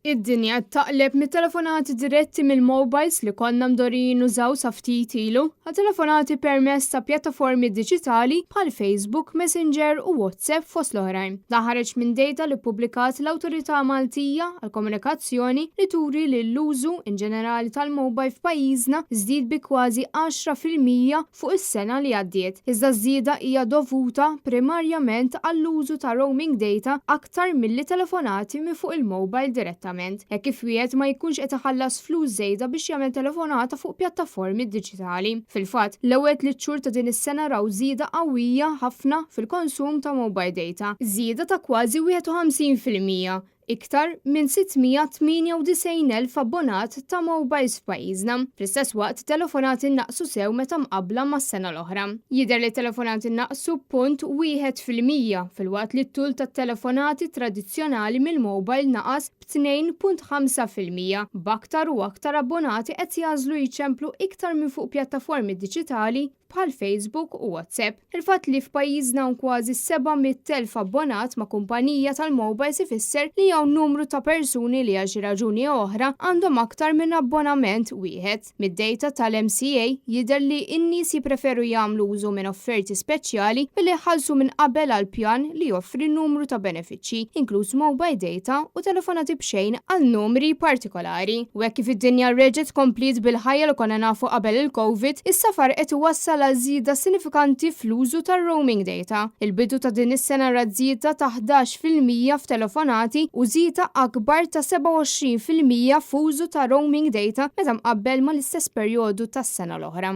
Id-dinja qed taqleb mit-telefonati diretti mill-mobiles li konna mdorrijin nużaw sa ftit ilu għal telefonati permezz ta' pjattaformi diġitali bħal Facebook, Messenger u WhatsApp fost l-oħrajn. Dan ħareġ minn data li ppubblikat l-Awtorità Maltija għall-Komunikazzjoni li turi li l-użu in ġenerali tal-mobile f'pajjiżna żdied bi kważi 10% fuq is-sena li għaddiet, iżda ż-żieda hija dovuta primarjament għall-użu ta' roaming data aktar milli telefonati minn fuq il-mobile direttament, hekk kif wieħed ma jkunx qed iħallas flus żejda biex jagħmel telefonata fuq pjattaformi diġitali. Fil-fatt, l-ewwel tliet xhur ta' din is-sena raw żieda qawwija ħafna fil-konsum ta' mobile data, żieda ta' kważi 51%, iktar minn 698,000 abbonat ta' mobiles f'pajjiżna. Fl-istess waqt, telefonati naqsu sew meta mqabbla mas-sena l-oħra. Jidher li telefonati naqsu punt 1% filwaqt li t-tul tat-telefonati tradizzjonali mill-mobile naqas b'2.5%, b'aktar u aktar abbonati qed jagħżlu jċemplu iktar minn fuq pjattaformi diġitali bħal Facebook u WhatsApp. Il-fatt li f'pajjiżna hawn kważi 700,000 abbonat ma' kumpanija tal-mobiles ifisser li hawn numru ta' persuni li għal xi raġuni jew oħra għandhom aktar minn abbonament wieħed. Mid-data tal-MCA jidher li n-nies jippreferu jagħmlu użu minn offerti speċjali billi jħallsu minn qabel għal pjan li joffri numru ta' benefiċċji, inkluż mobile data u telefonati b'xejn għal numri partikolari. U hekk kif id-dinja reġgħet kompliet bil-ħajja li konna nafu qabel il-Covid, is-safar qed iwassal għal żieda sinifikanti fl-użu tar-roaming data. Il-bidu ta' din is-sena rat żieda ta' 11% f'telefonati u żieda akbar ta' 27% f'użu ta' roaming data meta mqabbel mal-istess perjodu tas-sena l-oħra.